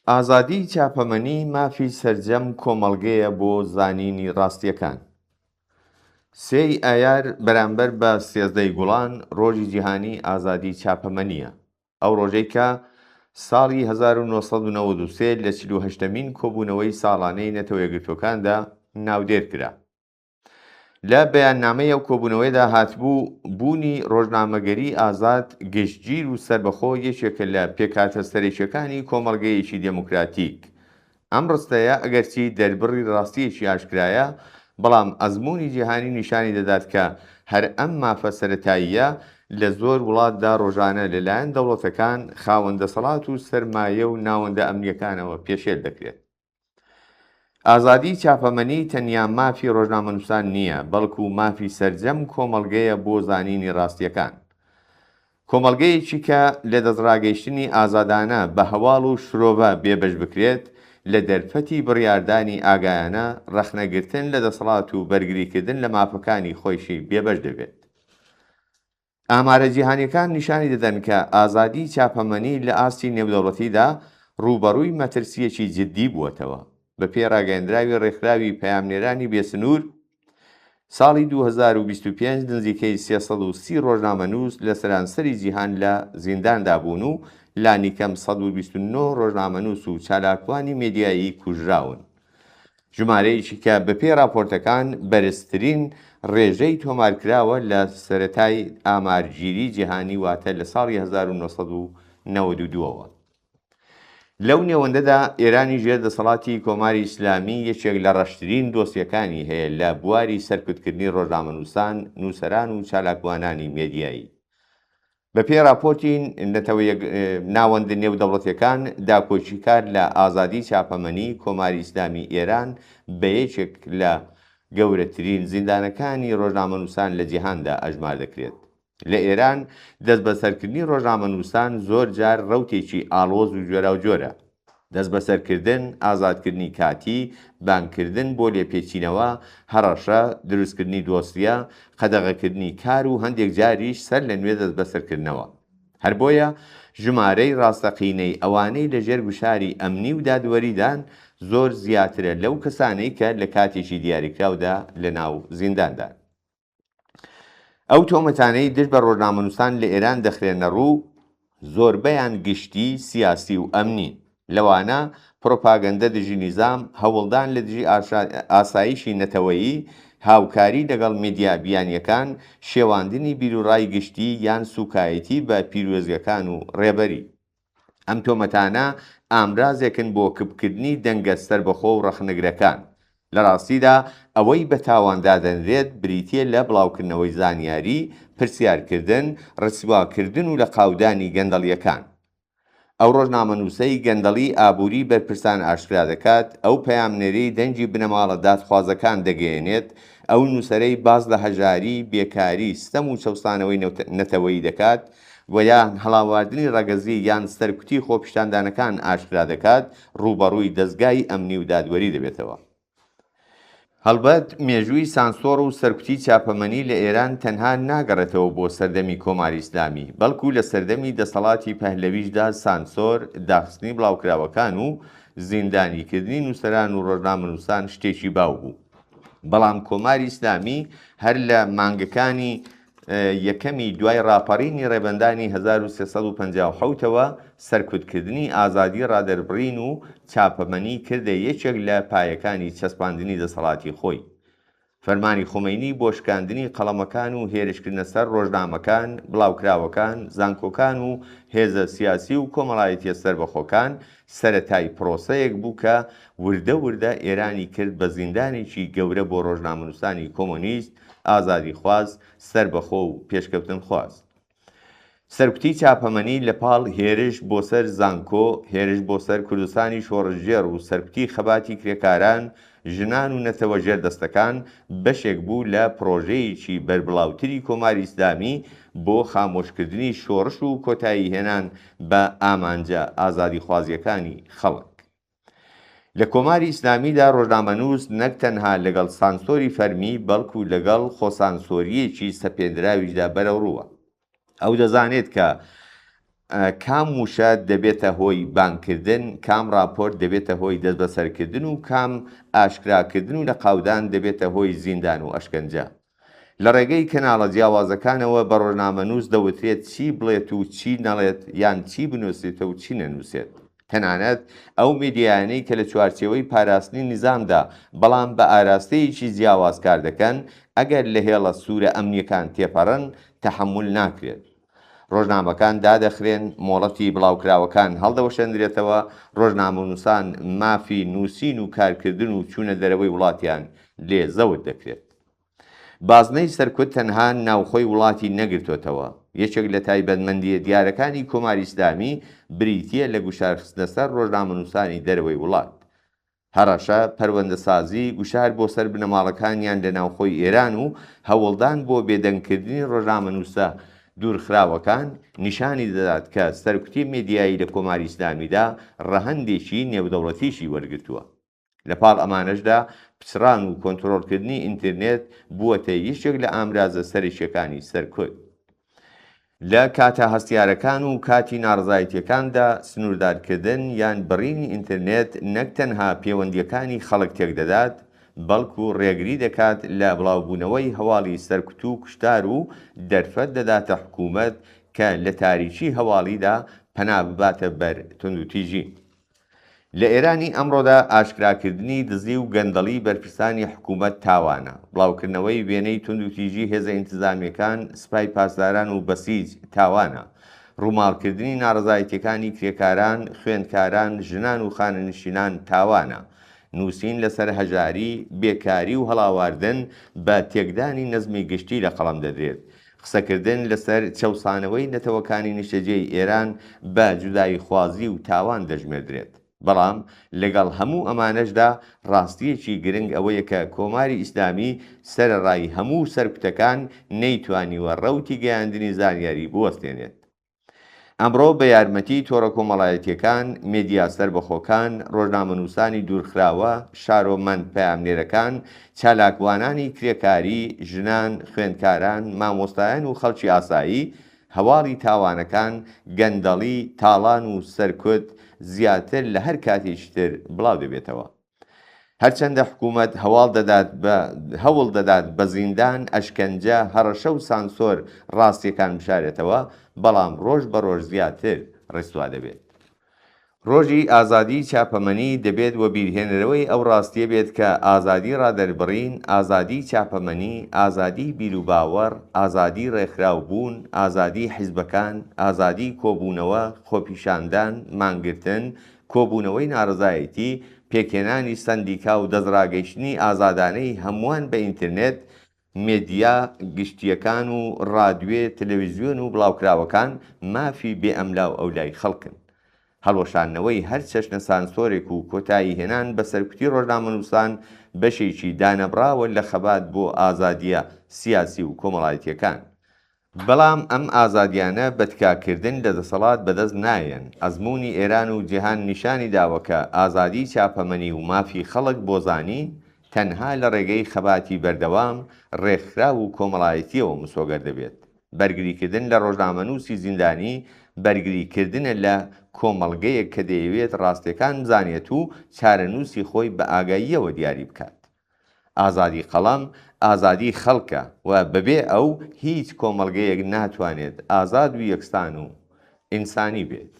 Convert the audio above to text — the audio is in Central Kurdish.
ئازادیی چاپەمەنی مافی سەرجەم کۆمەڵگەیە بۆ زانینی ڕاستییەکان. سێی ئایار بەرامبەر بە سێزدەی گوڵان ڕۆژی جیهانی ئازادی چاپەمەنییە. ئەو ڕۆژەی کە ساڵی 1993 لە 48مین کۆبوونەوەی ساڵانەی نەتەوە یەکگرتووەکاندا ناودێر کرا. لە بەیاننامەی ئەو کۆبوونەوەیەدا هاتبوو، بوونی ڕۆژنامەگەری ئازاد، گشتگیر و سەربەخۆ یەکێکە لە پێکهاتە سەرەکییەکانی کۆمەڵگەیەکی دێموکراتیک. ئەم ڕستەیە ئەگەرچی دەربڕی ڕاستییەکی ئاشکرایە، بەڵام ئەزموونی جیهانی نیشانی دەدات کە هەر ئەم مافە سەرەتاییە لە زۆر وڵاتدا ڕۆژانە لە لایەن دەوڵەتەکان، خاوەن دەسەڵات و سەرمایە و ناوەندە ئەمنییەکانەوە پێشێل دەکرێت. ئازادیی چاپەمەنی تەنیا مافی ڕۆژنامەنووسان نییە، بەڵکو مافی سەرجەم کۆمەڵگەیە بۆ زانینی ڕاستییەکان. کۆمەڵگەیەکی کە لە دەستڕاگەیشتنی ئازادانە بە هەواڵ و شرۆڤە بێبەش بکرێت، لە دەرفەتی بڕیاردانی ئاگایانە، ڕەخنەگرتن لە دەسەڵات و بەرگریکردن لە مافەکانی خۆیشی بێبەش دەبێت. ئامارە جیهانییەکان نیشانی دەدەن کە ئازادیی چاپەمەنی لە ئاستی نێودەوڵەتیدا ڕووبەڕووی مەترسییەکی جددی بووەتەوە. بەپێی ڕاگەیەندراوی ڕێکخراوی پەیامنێرانی بێسنوور، ساڵی 2025 نزیکەی 330 ڕۆژنامەنووس لە سەرانسەری جیهان لە زینداندا بوون و لانیکەم 129 ڕۆژنامەنووس و چالاکوانی مێدیایی کوژراون. ژمارەیەکی کە بەپێی ڕاپۆرتەکان بەرزترین ڕێژەی تۆمارکراوە لە سەرەتای ئامارگیری جیهانی واتە لە ساڵی 1992 ەوە. لەو نێوەندەدا ئێرانی ژێر دەسەڵاتی کۆماری ئیسلامی یەکێک لە ڕەشترین دۆسیەکانی هەیە لە بواری سەرکوتکردنی ڕۆژنامەنووسان، نووسەران و چالاکوانانی مێدیایی. بەپێی ڕاپۆرتی نەتەوە ناوەندە نێودەوڵەتیەکان، داکۆکیکار لە ئازادی چاپەمەنی، کۆماری ئیسلامی ئێران بە یەکێک لە گەورەترین زیندانەکانی ڕۆژنامەنووسان لە جیهاندا ئەژمار دەکرێت. لە ئێران دەستبەسەرکردنی ڕۆژنامەنووسان زۆر جار ڕەوتێکی ئاڵۆز و جۆراوجۆرە. دەستبەسەرکردن، ئازادکردنی کاتی، بانگکردن بۆ لێپێچینەوە، هەڕەشە، دروستکردنی دۆسیە، قەدەغەکردنی کار و هەندێک جاریش سەر لە نوێ دەستبەسەرکردنەوە. هەر بۆیە ژمارەی ڕاستەقینەی ئەوانەی لە ژێر گوشاری ئەمنی و دادوەریدان زۆر زیاترە لەو کەسانەی کە لە کاتێکی دیاریکراودا لە ناو زینداندان. ئەو تۆمەتانەی دژ بە ڕۆژنامەنووسان لە ئێران دەخرێنەڕوو، زۆربەیان گشتی، سیاسی و ئەمنین. لەوانە پرۆپاگەندە دژی نیزام، هەوڵدان لە دژی ئاسایشی نەتەوەیی، هاوکاری لەگەڵ میدیا بیانییەکان، شێواندنی بیروڕای گشتی یان سووکایەتی بە پیرۆزگەکان و ڕێبەری. ئەم تۆمەتانە ئامرازێکن بۆ کپکردنی دەنگە سەربەخۆ و ڕەخنەگرەکان. لە ڕاستیدا ئەوەی بە تاوان دادەنرێت بریتییە لە بڵاوکردنەوەی زانیاری، پرسیارکردن، ڕسواکردن و لەقاودانی گەندەڵییەکان. ئەو ڕۆژنامەنووسەی گەندەڵی ئابووری بەرپرسان ئاشکرا دەکات، ئەو پەیامنێرەی دەنگی بنەماڵە دادخوازەکان دەگەیەنێت، ئەو نووسەرەی باس لە هەژاری، بێکاری، ستەم و چەوسانەوەی نەتەوەیی دەکات، و یان هەڵاواردنی ڕەگەزی یان سەرکوتی خۆپیشاندانەکان ئاشکرا دەکات، ڕووبەڕووی دەزگای ئەمنی و دادوەری دەبێتەوە. هەڵبەت مێژووی سانسۆڕ و سەرکوتی چاپەمەنی لە ئێران تەنها ناگەڕێتەوە بۆ سەردەمی کۆماری ئیسلامی، بەڵکو لە سەردەمی دەسەڵاتی پەهلەویشدا سانسۆر، داخستنی بڵاوکراوەکان و زیندانیکردنی نووسەران و ڕۆژنامەنووسان شتێکی باو بوو. بەڵام کۆماری ئیسلامی هەر لە مانگەکانی یەکەمی دوای ڕاپەڕینی ڕێبەندانی 1357 ەوە سەرکوتکردنی ئازادی ڕادەربڕین و چاپەمەنی کردە یەکێک لە پایەکانی چەسپاندنی دەسەڵاتی خۆی. فەرمانی خومەینی بۆ شکاندنی قەڵەمەکان و هێرشکردنە سەر ڕۆژنامەکان، بڵاوکراوەکان، زانکۆکان و هێزە سیاسی و کۆمەڵایەتیە سەربەخۆکان سەرەتای پرۆسەیەک بوو کە وردە وردە ئێرانی کرد بە زیندانێکی گەورە بۆ ڕۆژنامەنووسانی کۆمۆنیست، ئازادیخواز، سەربەخۆ و پێشکەوتنخواز. سەرکوتی چاپەمەنی لە پاڵ هێرش بۆ سەر زانکۆ، هێرش بۆ سەر کوردستانی شۆڕشگێڕ و سەرکوتی خەباتی کرێکاران، ژنان و نەتەوە ژێردەستەکان بەشێک بوو لە پڕۆژەیەکی بەربڵاوتری کۆماری ئیسلامی بۆ خامۆشکردنی شۆڕش و کۆتاییهێنان بە ئامانجە ئازادیخوازییەکانی خەڵک. لە کۆماری ئیسلامیدا ڕۆژنامەنووس نەک تەنها لەگەڵ سانسۆری فەرمی بەڵکو لەگەڵ خۆسانسۆرییەکی سەپێندراویشدا بەرەوڕووە. ئەو دەزانێت کە کام وشە دەبێتە هۆی بانگکردن، کام ڕاپۆرت دەبێتە هۆی دەستبەسەرکردن و کام ئاشکراکردن و لەقاودان دەبێتە هۆی زیندان و ئەشکەنجە. لە ڕێگەی کەناڵە جیاوازەکانەوە بە ڕۆژنامەنووس دەوترێت چی بڵێت و چی نەڵێت یان چی بنووسێت و چی نەنووسێت. تەنانەت ئەو میدیایانەی کە لە چوارچێوەی پاراستنی نیزامدا بەڵام بە ئاراستەیەکی جیاواز کار دەکەن، ئەگەر لە هێڵە سوورە ئەمنییەکان تێپەڕن، تەحەمول ناکرێت. ڕۆژنامەکان دادەخرێن، مۆڵەتی بڵاوکراوەکان هەڵدەوەشێندرێتەوە، ڕۆژنامەنووسان مافی نووسین و کارکردن و چوونە دەرەوەی وڵاتیان لێ زەوت دەکرێت. بازنەی سەرکوت تەنها ناوخۆی وڵاتی نەگرتۆتەوە، یەکێک لە تایبەتمەندییە دیارەکانی کۆماری ئیسلامی بریتییە لە گوشارخستنە سەر ڕۆژنامەنووسانی دەرەوەی وڵات. هەڕەشە، پەروەندەسازی، گوشار بۆ سەر بنەماڵەکانیان لە ناوخۆی ئێران و هەوڵدان بۆ بێدەنگکردنی ڕۆژنامەنووسە دوورخراوەکان، نیشانی دەدات کە سەرکوتی مێدیایی لە کۆماری ئیسلامیدا ڕەهەندێکی نێودەوڵەتیشی وەرگرتووە. لە پاڵ ئەمانەشدا پچڕان و کۆنترۆڵکردنی ئینترنێت بووەتە یەکێک لە ئامرازە سەرەکییەکانی سەرکوت. لە کاتە هەستیارەکان و کاتی ناڕەزایەتییەکاندا سنووردارکردن یان بڕینی ئینترنێت نەک تەنها پێوەندییەکانی خەڵک تێکدەدات، بەڵکو ڕێگری دەکات لە بڵاوبوونەوەی هەواڵی سەرکوت و کوشتار و دەرفەت دەداتە حکوومەت کە لە تاریکی هەواڵیدا پەنا بباتە بەر توندوتیژی. لە ئێرانی ئەمڕۆدا ئاشکراکردنی دزی و گەندەڵی بەرپرسانی حکوومەت تاوانە، بڵاوکردنەوەی وێنەی توندوتیژی هێزە ئینتزامییەکان، سپای پاسداران و بەسیج تاوانە، ڕووماڵکردنی ناڕەزایەتییەکانی کرێکاران، خوێندکاران، ژنان و خانەنشینان تاوانە، نووسین لەسەر هەژاری، بێکاری و هەڵاواردن بە تێکدانی نەزمی گشتی لە قەڵەم دەدرێت، قسەکردن لەسەر چەوسانەوەی نەتەوەکانی نیشتەجێی ئێران بە جوداییخوازی و تاوان دەژمێردرێت. بەڵام لەگەڵ هەموو ئەمانەشدا ڕاستییەکی گرنگ ئەوەیە کە کۆماری ئیسلامی سەرەڕای هەموو سەرکوتەکان نەیتوانیوە ڕەوتی گەیاندنی زانیاری بوەستێنێت. ئەمڕۆ بە یارمەتی تۆڕە کۆمەڵایەتییەکان، مێدیا سەربەخۆکان، ڕۆژنامەنووسانی دوورخراوە، شارۆمەند پەیامنێرەکان، چالاکوانانی کرێکاری، ژنان، خوێندکاران، مامۆستایان و خەڵکی ئاسایی، هەواڵی تاوانەکان، گەندەڵی، تاڵان و سەرکوت زیاتر لە هەر کاتێکی تر بڵاو دەبێتەوە. هەرچەندە حکوومەت هەواڵ دەدات بە هەوڵ دەدات بە زیندان، ئەشکەنجە، هەڕەشە و سانسۆر ڕاستییەکان بشارێتەوە، بەڵام ڕۆژ بە ڕۆژ زیاتر ڕیسوا دەبێت. ڕۆژی ئازادیی چاپەمەنی دەبێت وەبیرهێنەرەوەی ئەو ڕاستییە بێت کە ئازادی ڕادەربڕین، ئازادیی چاپەمەنی، ئازادیی بیروباوەڕ، ئازادیی ڕێکخراوبوون، ئازادیی حیزبەکان، ئازادیی کۆبوونەوە، خۆپیشاندان، مانگرتن، کۆبوونەوەی ناڕەزایەتی، پێکهێنانی سەندیکا و دەستڕاگەیشتنی ئازادانەی هەمووان بە ئینترنێت، مێدیا گشتییەکان و ڕادوێ، تەلەویزیۆن و بڵاوکراوەکان مافی بێ ئەملاوئەولای خەڵکن. هەڵوەشاندنەوەی هەر چەشنە سانسۆرێک و کۆتاییهێنان بە سەرکوتی ڕۆژنامەنووسان بەشێکی دانەبڕاوە لە خەبات بۆ ئازادییە سیاسی و کۆمەڵایەتییەکان. بەڵام ئەم ئازادیانە بە تکاکردن لە دەسەڵات بەدەست نایەن، ئەزموونی ئێران و جیهان نیشانی داوە کە ئازادیی چاپەمەنی و مافی خەڵک بۆ زانین تەنها لە ڕێگەی خەباتی بەردەوام، ڕێکخراو و کۆمەڵایەتییەوە مسۆگەر دەبێت. بەرگریکردن لە ڕۆژنامەنووسی زیندانی، بەرگریکردنە لە کۆمەڵگەیەک کە دەیەوێت ڕاستییەکان بزانێت و چارەنووسی خۆی بە ئاگاییەوە دیاری بکات. ئازادی قەڵەم ئازادی خەڵکە و بەبێ ئەو هیچ کۆمەڵگەیەک ناتوانێت ئازاد و یەکسان و ئینسانی بێت.